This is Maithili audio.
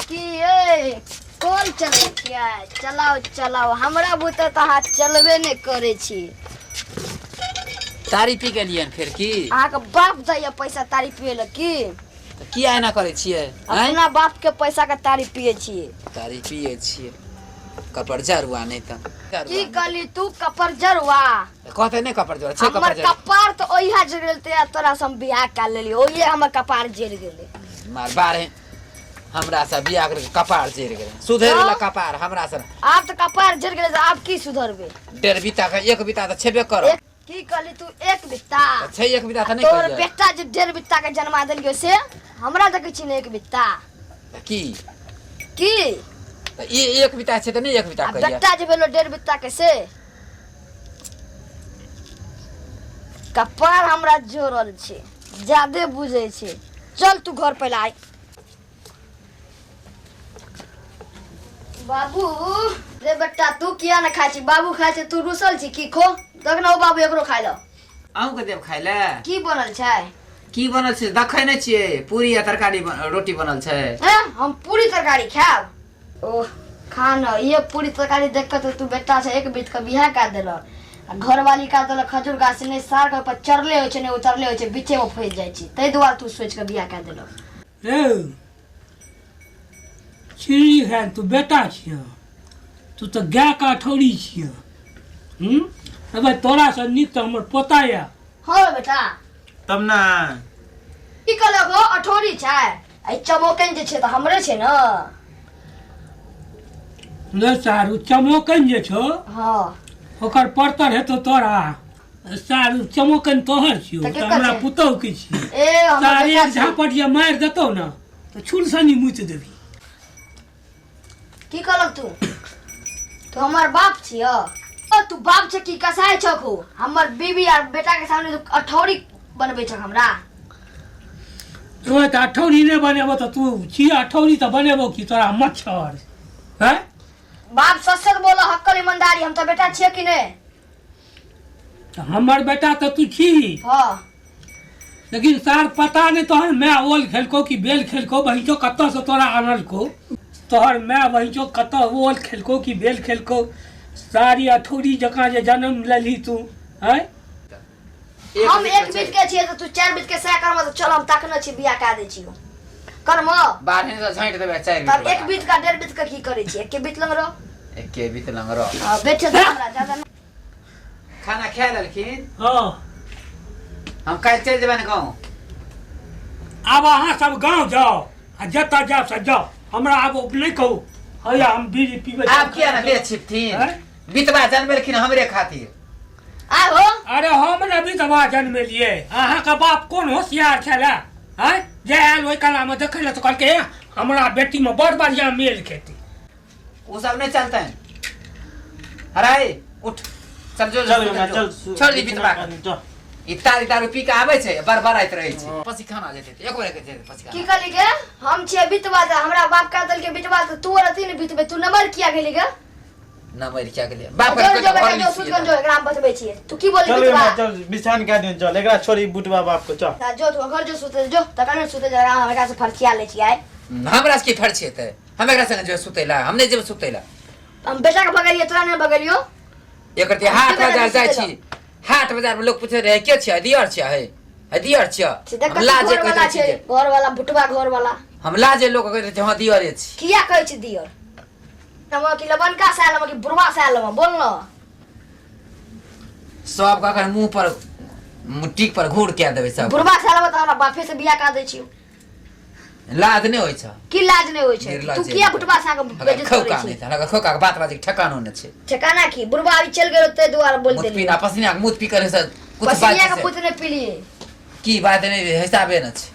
की ए कल चलै छियै? चलाउ चलाउ, हमरा बुते तऽ अहाँ चलबे नहि करै छी। तारी पी गेलियनि फेर की? अहाँके बाप दैया पैसा तारी पियै लए की? तऽ किया एना करै छियै आँय? अपना बाप के पैसा के तारी पियै छियै। तारी पियै छियै कपर जरुआ नहि तऽ की कहली तू कपर जरुआ? कहते नहि कपर जरुआ छै। हमर कपर जरुआ कपार तऽ ओहिया जरि गेल ते तोरा से हम बियाह कए लेलियै, ओहिये हमर कपार जरि गेलै। मार बारे हमरा से बियाह करके कपार जरि गेलै, सुधरि गेलै कपार हमरा से। आब तऽ कपार जरि गेलै तऽ आब की सुधरबै? डेढ़ बीता के एक बीता तऽ छेबे करब। की कहली तू एक बित्ता? तऽ छै एक बीता तऽ नहि तोहर कहलियै। बेटा जे डेढ़ बित्ता के जन्मा देलकै से हमरा देखै छी ने एक बित्ता। तऽ की? की तऽ ई एक बीता छै तऽ नहि एक बीता आ कहियै। बेटा जे भेलो डेढ़ बित्ता के से कपार हमरा जोड़ल छै, ज्यादे बुझै छै। चल तू घर पहिले आइ। बाबू रे बेटा, तू किया ने खाइ छी? बाबू खाइ छै, तू रुसल छी की? खो देख ने ओ बाबू, एकरो खाइ लो। अहूँके देब खाइ लए। की बनल छै? की बनल छै देखै नहि छियै? पूरी आ तरकारी रोटी बनल छै। हैं, हम पूरी तरकारी खायब? ओह खा न, ये पूरी तरकारी देख कऽ तऽ तू बेटा छै एक बीत के बियाह कए देलक आ घरवाली कए देलक खजूर गाछ नहि सार के ऊपर चढ़ले होइ छै नहि उतरले होइ छै, बीचे मे फँसि जाइ छै, ताहि दुआरे तू सोचि कऽ बियाह कए देलक। रे चिड़ी खान, तू बेटा छिय, तू तऽ गायके अठौरी छिय। हूँ अबे तोरासँ नीक तऽ हमर पोता यऽ। हँ बेटा। तब ना। की कहलक हो? अठौरी छै? एहि चमोकन जे छै तऽ हमरे छै ने। ले सारू, चमोकन जे छौ ओकर परतर हेतौ तोरा। सारू, चमोकन तोहर छियौ तऽ तऽ केकर हमरा छै? पुतहु के छियै। ए हमर सारे बेटा एक छै। झापट जे मारि देतौ ने तऽ छुलसनी मुति देबी। की कहलक तू? तू हमर बाप छिय? ओ तू बाप छै की कसाई छक हो? हमर बीबी आर बेटा के सामने तू अठौरी बनबै छक हमरा? तो तऽ अठौरी नहि बनेबो तऽ तू छी अठौरी तऽ बनेबो की तोरा मच्छर हैं? बाप सच सच बोलो, हक्कल ईमानदारी, हम तऽ बेटा छियै कि नहि? तऽ हमर बेटा तऽ तू छी। लेकिन सार पता नहि तोहर माय ओल खेलको कि बेल खेलको, बहिचो कतऽसँ तोरा आनलको तोहर माय, बहिचो कतऽ ओल खेलको कि बेल खेलको, सारी अठौरी जकाँ जे जन्म लेलही तू हैं। हम एक बीत के छियै तऽ तू चारि बीत के सह करबऽ तऽ चल हम तखने छी बियाह कए दै छियौ कर्म। बाढ़नि से झाँटि देबै चारि तब बीत। एक बीत का डेढ़ बीत के की करै छियै? एके बीत लग रह। एके बीत लंग रह। हाँ, बेटे दे हमरा ज्यादा नहि। खाना खा लेलखिन? हाँ। हम काल्हि चलि जेबनि गाँव। आब अहाँ सब गाँव जाओ आ जतऽ जाओ से जाओ, हमरा आब नहि कहू। हैया हम बीड़ी पीबै। आब किया ने देह छिपथिन? आँय? बितबा जनमेलखिन हमरे खातिर। आय हो। अरे हम ने विधवा जन्मेलियै, अहाँके बाप कोन होशियार छलै आँय जे आयल ओहि कलामे देखै लए तऽ कहलकै, "हे, हमरा बेटीमे बड़ बढ़िआँ मेल खेती।" ओ सब नहि चलतनि। अरे उठ चल जो। चल बेटा, चल। छोड़ दी बितबा के। चल। ई तारी दारू पी के आबै छै, बड़बड़ाइत रहै छै, पसीखाना जेतै तऽ एक बेर के जेतै पसीखाना। की कहली गे? हम छियै बितवा तऽ हमरा बाप कह देलकै बितवा तऽ तू रहती ने बितबे, तू नमर किया गेली गे? न मरि क्या गेलियै बाप जो के जो बेटा घर जो सुत जो, एकरा हम बचबै छियै। तू की बोली चल बितवा? बेटा, चल बिछान कए दियौ, चल एकरा छोड़ ई बुटबा बाप के, चल। ता जो तू घर जो सुते जो, तखन ने सुते जा, हम एकरा से फरचिया लै छियै आइ। हमरा से की फरछेतै? हम एकरा संगे जेबै सुतै ला? हम नहि जेबै सुतै ला। हम बेटा के भगेलियै, तोरा नहि भगेलियौ। एकर ते हाट बाजार जाइ छी, हाट बाजार में लोग पूछे रहे के छियै? दियर छियै? हे हे दियर छियै? से देख हम लाजे घर कहैत वाला रहै छी छै जे घर वाला भुटवा घर वाला। हम लाजे लोग कहैत रहै छी हँ दियरे छी। किया कहै छी दियर? हम कि लबनका से आयल हम कि बुढ़वा से आयल हम, बोल न। सब ककर मुंह पर टीक पर घूर कए देबै सब। बुढ़वा से आयल हम तऽ हमरा बापे से बियाह करा दै छियौ। लाज नहि होइ छ? की लाज नहि होइ छै? निर्लज तू जे किया बुढ़वा से आके अगर बेइज्जत करै खौका छी? नहि अगर खौका के बात बाजी के ठेकानो नहि छै। ठेकाना की? बुढ़वा अभी चलि गेल ताहि दुआरे बोल मुत देलियै। पीना पसीना के मुत पी करे से कुछ पसीना बात के से पुत नहि पीलियै। की बात नहि हिसाबे नहि छै।